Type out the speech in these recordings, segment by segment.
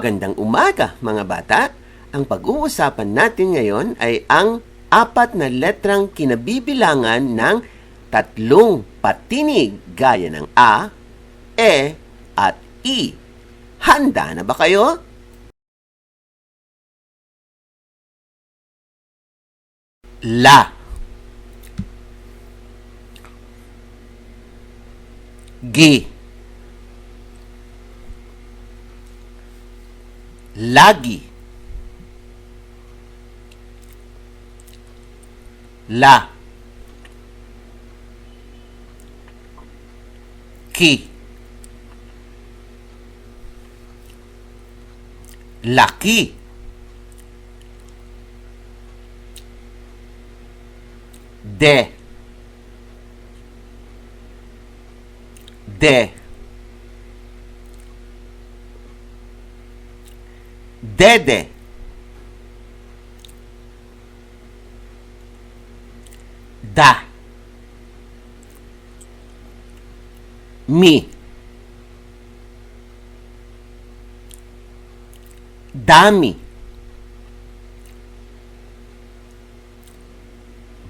Magandang umaga mga bata! Ang pag-uusapan natin ngayon ay ang 4 na letrang kinabibilangan ng 3 patinig gaya ng A, E at I. Handa na ba kayo? La, Gi, lagi, la, ki, laki, de, dede, da, mi, dami,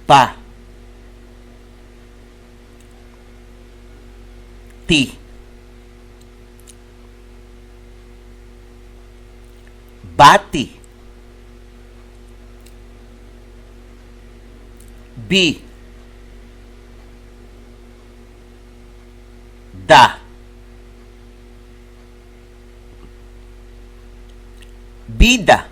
ba, ti, bati, bi, da, bida,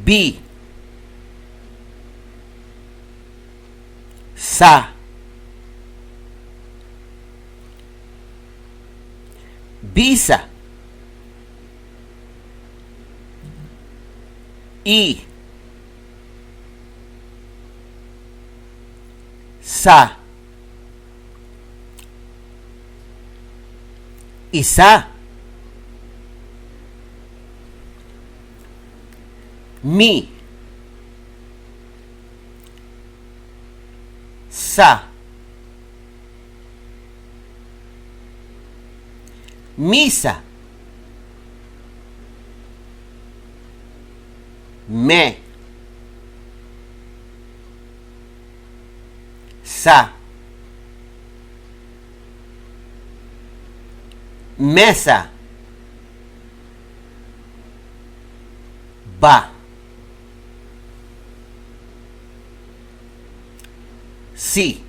bi, sa, bisa, i, sa, isa, mi, sa, misa, me, sa, mesa, ba, si,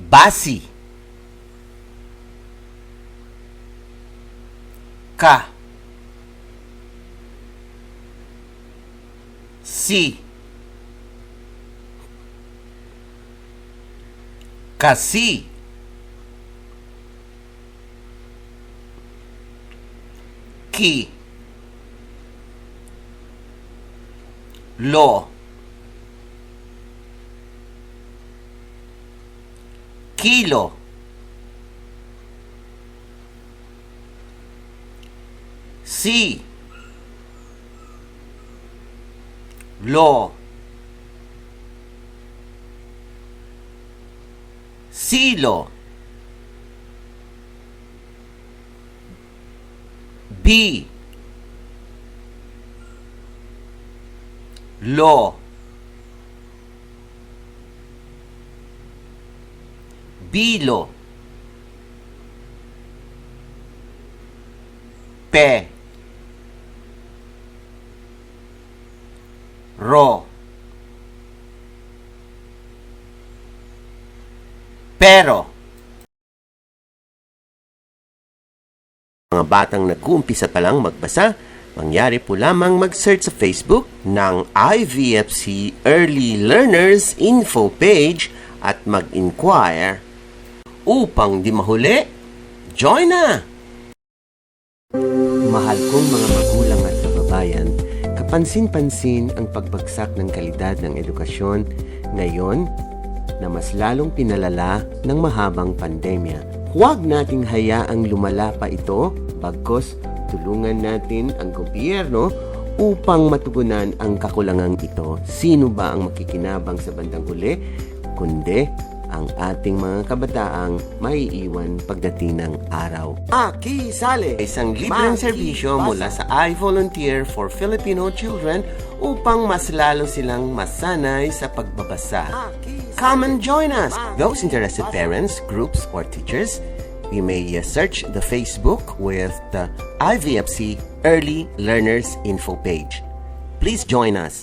basi, ka, si, kasi, ki, lo, kilo, si, lo, silo, bi, lo, bilo, pe, ro, pero. Mga batang nag-uumpisa pa lang magbasa, mangyari po lamang mag-search sa Facebook ng IVFC Early Learners Info Page at mag-inquire upang di mahuli. Join na! Mahal kong mga magulang at kababayan, kapansin-pansin ang pagbagsak ng kalidad ng edukasyon ngayon na mas lalong pinalala ng mahabang pandemya. Huwag nating hayaang lumala pa ito, bagkus tulungan natin ang gobyerno upang matugunan ang kakulangang ito. Sino ba ang makikinabang sa bandang huli? Kundi ang ating mga kabataang maiiwan pagdating ng araw. Aki Sale. Isang libreng serbisyo mula sa I Volunteer for Filipino Children upang mas lalo silang masanay sa pagbabasa. Come and join us! Those interested parents, groups, or teachers, you may search the Facebook with the IVFC Early Learners Info page. Please join us.